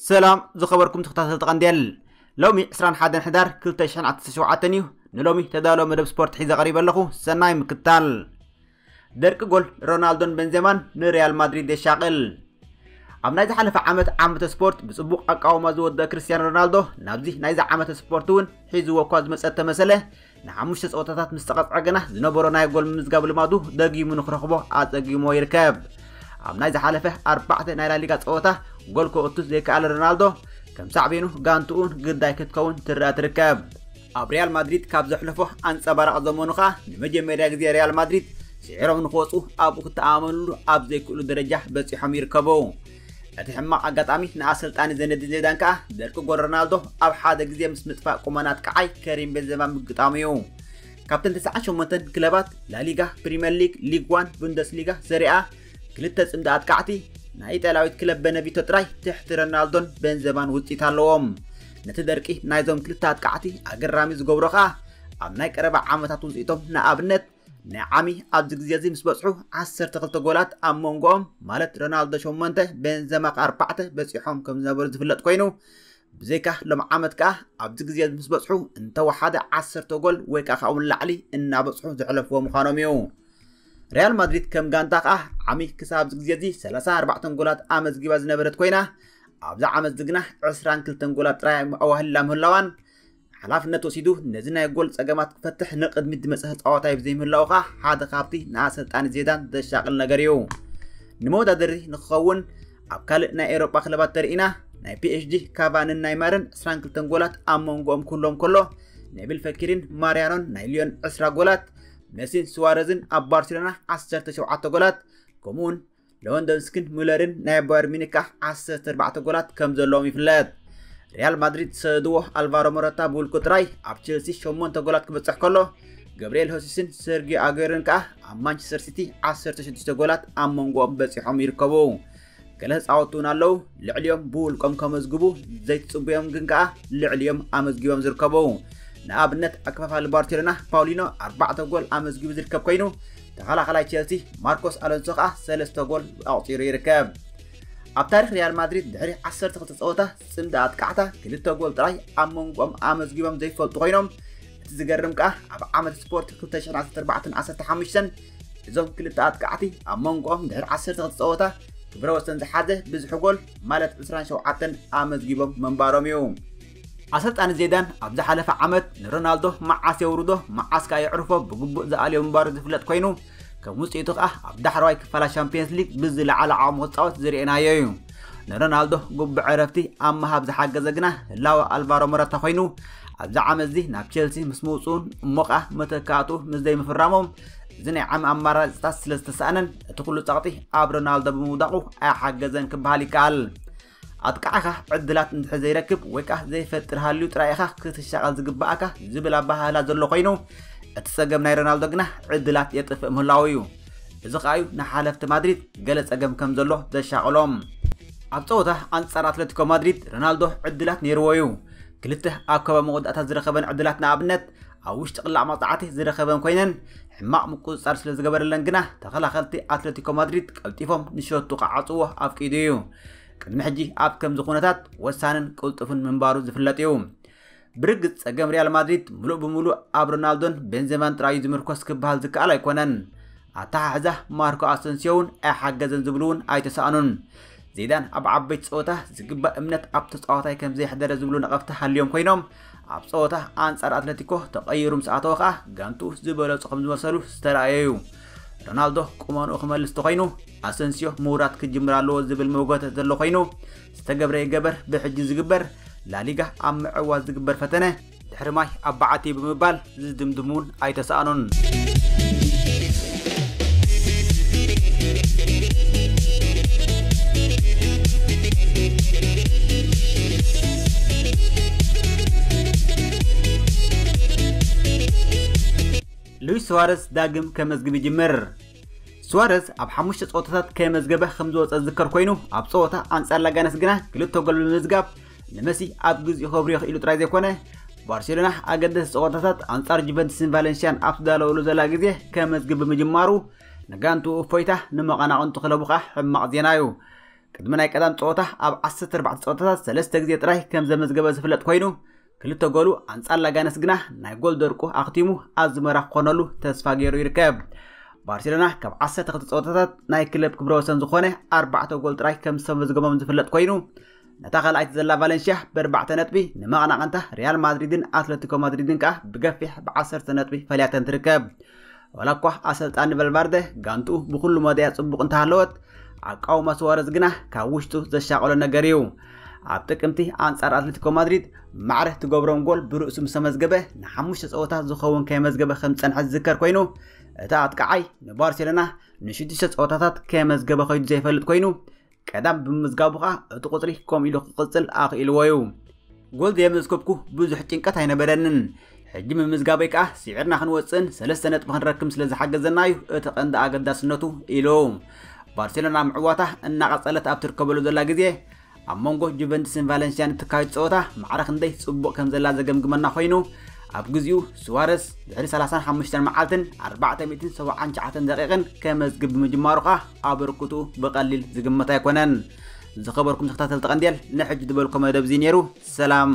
ሰላም ዝኸበርኩም ተኸታተልቲ ቀንዴል፣ ሎሚ ዕስራን ሓደን ሕዳር ክልተ ሽሕን ዓሰርተ ሸውዓተን እዩ። ንሎሚ ተዳሎ መደብ ስፖርት ሒዘ ቀሪበ ኣለኹ። ሰናይ ምክታል። ደርቂ ጎል ሮናልዶን ቤንዜማን ንሪያል ማድሪድ የሻቕል። ኣብ ናይ ዝሓለፈ ዓመት ዓመተ ስፖርት ብጽቡቕ ኣቃውማ ዝወደአ ክርስቲያኖ ሮናልዶ ናብዚ ናይዚ ዓመተ ስፖርት እውን ሒዝዎ እኳ ዝመጸ ተመሰለ፣ ንሓሙሽተ ጸወታታት ምስ ተቐጽዐ ግና ዝነበሮ ናይ ጎል ምምዝጋብ ልማዱ ደጊሙ ንክረኽቦ ኣጸጊሞ ይርከብ። ኣብ ናይ ዝሓለፈ ኣርባዕተ ናይ ላሊጋ ጸወታ ጎል ከእቱ ዘይከኣለ ሮናልዶ ከም ሳዕቤኑ ጋንትኡን ግዳይ ክትከውን ትረኣ ትርከብ። ኣብ ሪያል ማድሪድ ካብ ዘሕለፎ ኣንጸባራቕ ዘመኑ ኸኣ ንመጀመርያ ግዜ ሪያል ማድሪድ ስዒሮም ንክወጹ ኣብኡ ክተኣማመንሉ ኣብ ዘይክእሉ ደረጃ በጺሖም ይርከቡ። እቲ ሕማቕ ኣጋጣሚ ንኣሰልጣኒ ዘነዲን ዜዳን ከኣ ደርቂ ጎል ሮናልዶ ኣብ ሓደ ግዜ ምስ ምጥፋእ ቁመና ኣጥቃዓይ ከሪም ቤንዜማ ምግጣሙ እዩ። ካብተን ተስዓን ሸሞንተን ክለባት ላሊጋ፣ ፕሪምየር ሊግ፣ ሊግ ዋን፣ ቡንደስሊጋ፣ ሰሪኣ ክልተ ጽምዲ ኣጥቃዕቲ ናይ ኢጣልያዊት ክለብ በነቪቶ ጥራይ ትሕቲ ሮናልዶን ቤንዜማን ውጽኢት ኣለዎም። ነቲ ደርቂ ናይዞም ክልተ ኣጥቃዕቲ ኣገራሚ ዝገብሮ ከኣ ኣብ ናይ ቀረባ ዓመታት ውጽኢቶም ንኣብነት ንዓሚ ኣብዚ ግዜ እዚ ምስ በጽሑ ዓሰርተ ክልተ ጎላት ኣብ መንጎኦም ማለት ሮናልዶ ሸሞንተ ቤንዘማ ከኣ ኣርባዕተ በጺሖም ከም ዝነበሩ ዝፍለጥ ኮይኑ ብዘይካ ሎም ዓመት ከኣ ኣብዚ ግዜ እዚ ምስ በጽሑ እንተወሓደ ዓሰርተ ጎል ወይ ከኣ ካብኡ ንላዕሊ እናበጽሑ ዘሕለፍዎ ምዃኖም እዩ። ሪያል ማድሪድ ከም ጋንታ ከኣ ዓሚ ክሳብ ኣብዚ ግዜ እዚ ሰላሳን ኣርባዕተን ጎላት ኣመዝጊባ ዝነበረት ኮይና ኣብዚ ዓመት እዚ ግና ዕስራን ክልተን ጎላት ጥራይ ኣዋህሊላ ምህላዋን ሓላፍነት ወሲዱ ነዚ ናይ ጎል ጸገማት ክፈትሕ ንቕድሚት ዝመጽእ ተጻዋታይ ብዘይምህላው ከኣ ሓደ ካብቲ ንኣሰልጣኒ ዜዳን ዘሻቕል ነገር እዩ። ንመወዳደሪ ንክኸውን ኣብ ካልእ ናይ ኤውሮጳ ክለባት ተርኢና ናይ ፒኤስጂ ካቫንን ናይማርን ዕስራን ክልተን ጎላት ኣብ መንጎኦም ክህልዎም ከሎ ኔብል ፈኪርን ማርያኖን ናይ ሊዮን ዕስራ ጎላት፣ መሲን ስዋረዝን ኣብ ባርሴሎና ዓሰርተ ሸውዓተ ጎላት ከምኡውን ሌዋንዶቭስኪን ሙለርን ናይ ባየር ሚኒክ ከኣ ዓሰርተ ኣርባዕተ ጎላት ከም ዘለዎም ይፍለጥ። ሪያል ማድሪድ ዝሰደድዎ ኣልቫሮ ሞራታ ብውልቁ ጥራይ ኣብ ቸልሲ ሸሞንተ ጎላት ክበጽሕ ከሎ ገብርኤል ሆሲስን ሰርጊዮ ኣጉዌሮን ከኣ ኣብ ማንቸስተር ሲቲ ዓሰርተ ሽዱሽተ ጎላት ኣብ መንጎኦም በጺሖም ይርከቡ። ገለ ተጻወትቲ እውን ኣለዉ ልዕሊኦም ብውልቆም ከመዝግቡ ዘይትጽቡዮም ግን ከኣ ልዕሊኦም ኣመዝጊቦም ዝርከቡ። ንኣብነት ኣከፋፋሊ ባርሴሎና ፓውሊኖ ኣርባዕተ ጎል ኣመዝጊቡ ዝርከብ ኮይኑ ተኸላኸላይ ቸልሲ ማርኮስ ኣሎንሶ ከኣ ሰለስተ ጎል ኣቑጺሩ ይርከብ። ኣብ ታሪኽ ሪያል ማድሪድ ድሕሪ ዓሰርተ ክልተ ጸወታ ጽምዲ ኣጥቃዕታ ክልተ ጎል ጥራይ ኣብ መንጎኦም ኣመዝጊቦም ዘይፈልጡ ኮይኖም እቲ ዝገርም ከኣ ኣብ ዓመት ስፖርት ክልተ ሽሕን ዓሰርተ ኣርባዕተን ዓሰርተ ሓሙሽተን እዞም ክልተ ኣጥቃዕቲ ኣብ መንጎኦም ድሕሪ ዓሰርተ ክልተ ጸወታ ክብረ ወሰን ዝሓዘ ብዝሒ ጎል ማለት ዕስራን ሸውዓተን ኣመዝጊቦም ምንባሮም እዩ። ኣሰልጣኒ ዜዳን ኣብ ዝሓለፈ ዓመት ንሮናልዶ መዓስ የውርዶ መዓስ ከኣ የዕርፎ ብግቡእ ዝኣልዮ ምንባሩ ዝፍለጥ ኮይኑ ከም ውጽኢቱ ከኣ ኣብ ዳሕረዋይ ክፋላ ሻምፒየንስ ሊግ ብዝለዓለ ዓቕሙ ክጻወት ዝርኤናዮ እዩ። ንሮናልዶ ግቡእ ዕረፍቲ ኣብ ምሃብ ዝሓገዘ ግና ህላወ ኣልቫሮ ሞራታ ኮይኑ ኣብዚ ዓመት እዚ ናብ ቸልሲ ምስ ምውጽኡን እሞ ከኣ መተካእትኡ ምስ ዘይምፍራሞም እዚ ናይ ዓሚ ኣማራጺታት ስለ ዝተሳእነን እቲ ኩሉ ጸቕጢ ኣብ ሮናልዶ ብምውዳቑ ኣይሓገዘን ክበሃል ይከኣል። ኣጥቃዕኻ ዕድላት እንድሕር ዘይረክብ ወይ ከኣ ዘይፈጥር ሃልዩ ጥራይ ኢኻ ክትሻቐል ዝግበኣካ ዝብል ኣበሃህላ ዘሎ ኮይኑ እቲ ጸገም ናይ ሮናልዶ ግና ዕድላት የጥፍእ ምህላዉ እዩ። እዚ ከኣ እዩ ንሓለፍቲ ማድሪድ ገለ ጸገም ከም ዘሎ ዘሻቐሎም። ኣብ ጸወታ ኣንጻር ኣትለቲኮ ማድሪድ ሮናልዶ ዕድላት ነይርዎ እዩ። ክልተ ኣብ ከባቢ መወዳእታ ዝረኸበን ዕድላት ንኣብነት ኣብ ውሽጢ ቅላዕ መቕጻዕቲ ዝረኸበን ኮይነን ሕማቕ ምቁጽጻር ስለ ዝገበረለን ግና ተኸላኸልቲ ኣትለቲኮ ማድሪድ ቀልጢፎም ንሸቱ ክዓጽዎ ኣፍቂዱ እዩ። ቅድሚ ሕጂ ኣብ ከምዚ ኩነታት ወሳንን ቅልጡፍን ምንባሩ ዝፍለጥ እዩ። ብርግጽ ጸገም ሪያል ማድሪድ ምሉእ ብምሉእ ኣብ ሮናልዶን ቤንዜማን ጥራይ እዩ ዝምርኮስ ክበሃል ዝከኣል ኣይኮነን። ኣተሓሕዛ ማርኮ ኣሰንሲዮ እውን ኣይሓገዘን ዝብሉ እውን ኣይተሳእኑን። ዜዳን ኣብ ዓበይቲ ጸወታ ዝግባእ እምነት ኣብ ተጻዋታይ ከም ዘየሕደረ ዝብሉ ነቐፍቲ ሃልዮም ኮይኖም ኣብ ጸወታ ኣንጻር ኣትለቲኮ ተቐይሩ ምስ ኣተወ ከኣ ጋንትኡ ዝበለጹ ከም ዝመሰሉ ዝተረኣየ እዩ። ሮናልዶ ቁመንኡ ክመልስ ተኾይኑ ኣሰንሲዮ ምውራድ ክጅምር ኣለዎ ዝብል መጎተ ዘሎ ኮይኑ ዝተገብረ ይገበር ብሕጂ ዝግበር ላሊጋ ኣብ ምዕዋት ዝግበር ፈተነ ድሕሪ ማይ ኣብ በዓቲ ብምባል ዝድምድሙ እውን ኣይተሳእኑን። ሉዊስ ሱዋረዝ ዳግም ከመዝግብ ይጅምር። ሱዋረዝ ኣብ ሓሙሽተ ጸወታታት ከየመዝገበ ከም ዝወጸ ዝዝከር ኮይኑ ኣብ ጸወታ ኣንጻር ላጋነስ ግና ክልተ ጎል ብምምዝጋብ ንመሲ ኣብ ግዚኡ ከብርዮ ክኢሉ ጥራይ ዘይኮነ ባርሴሎና ኣገደስቲ ጸወታታት ኣንጻር ጁቨንትስን ቫለንሽያን ኣብ ትዳለወሉ ዘላ ግዜ ከመዝግብ ብምጅማሩ ንጋንትኡ እፎይታ ንመቐናቕንቱ ክለቡ ከኣ ሕማቕ ዜና እዩ። ቅድሚ ናይ ቀዳም ፀወታ ኣብ ዓሰርተ ኣርባዕተ ፀወታታት ሰለስተ ግዜ ጥራይ ከም ዘመዝገበ ዝፍለጥ ኮይኑ፣ ክልተ ጎሉ ኣንጻር ላጋነስ ግና ናይ ጎል ደርቁ ኣኽቲሙ ኣብ ዝመራ ክኾነሉ ተስፋ ገይሩ ይርከብ። ባርሴሎና ካብ ዓሰርተ ክልተ ፀወታታት ናይ ክለብ ክብረ ወሰን ዝኾነ ኣርባዕተ ጎል ጥራይ ከም ዝተመዝገቦም ዝፍለጥ ኮይኑ፣ ነታ ካልኣይቲ ዘላ ቫለንሽያ ብኣርባዕተ ነጥቢ ንመቐናቕንታ ሪያል ማድሪድን ኣትለቲኮ ማድሪድን ከኣ ብገፊሕ ብዓሰርተ ነጥቢ ፈሊያተን ትርከብ። ዋላ እኳ ኣሰልጣኒ ቫልቫርደ ጋንትኡ ብኹሉ መዳያ ጽቡቕ እንተሃለወት፣ ኣቃውማ ሱዋረዝ ግና ካብ ውሽጡ ዘሻቐሎ ነገር እዩ። ኣብ ጥቅምቲ ኣንጻር ኣትሌቲኮ ማድሪድ ማዕረ ትገብሮም ጎል ብርእሱ ምስ ተመዝገበ፣ ንሓሙሽተ ጸወታ ዝኸውን ከየመዝገበ ከም ዝጸንሐ ዝዝከር ኮይኑ፣ እቲ ኣጥቃዓይ ንባርሴሎና ንሽዱሽተ ጸወታታት ከየመዝገበ ከይዱ ዘይፈልጥ ኮይኑ፣ ቀዳም ብምዝጋቡ ኸኣ እቲ ቁጽሪ ከምኡ ኢሉ ክቕጽል ኣኽኢልዎ እዩ። ጎል ዘየመዝገብኩ ብዙሕ ጭንቀት ኣይነበረንን። ሕጂ ምምዝጋበይ ከኣ ስዒርና ክንወጽእን ሰለስተ ነጥቢ ክንረክብ ስለ ዝሓገዘና እዩ እቲ ቀንዲ ኣገዳስነቱ ኢሉ። ባርሴሎና ምዕዋታ እናቐጸለት ኣብ ትርከበሉ ዘላ ግዜ፣ ኣብ መንጎ ጁቨንቱስን ቫለንሲያን እትካየድ ጸወታ ማዕረ ክንደይ ጽቡቕ ከም ዘላ ዘገምግመና ኮይኑ፣ ኣብ ግዚኡ ሱዋረስ ድሕሪ ሰላሳን ሓሙሽተን መዓልትን ኣርባዕተ ሚእትን ሰብዓን ትሽዓተን ደቂቕን ከመዝግብ ብምጅማሩ ኸኣ ኣበርክትኡ ብቐሊል ዝግመት ኣይኮነን። ዝኸበርኩም ተኸታተልቲ ቀንዴል፣ ንሕጂ ዝበልኮ መደብ እዚ ነይሩ። ሰላም።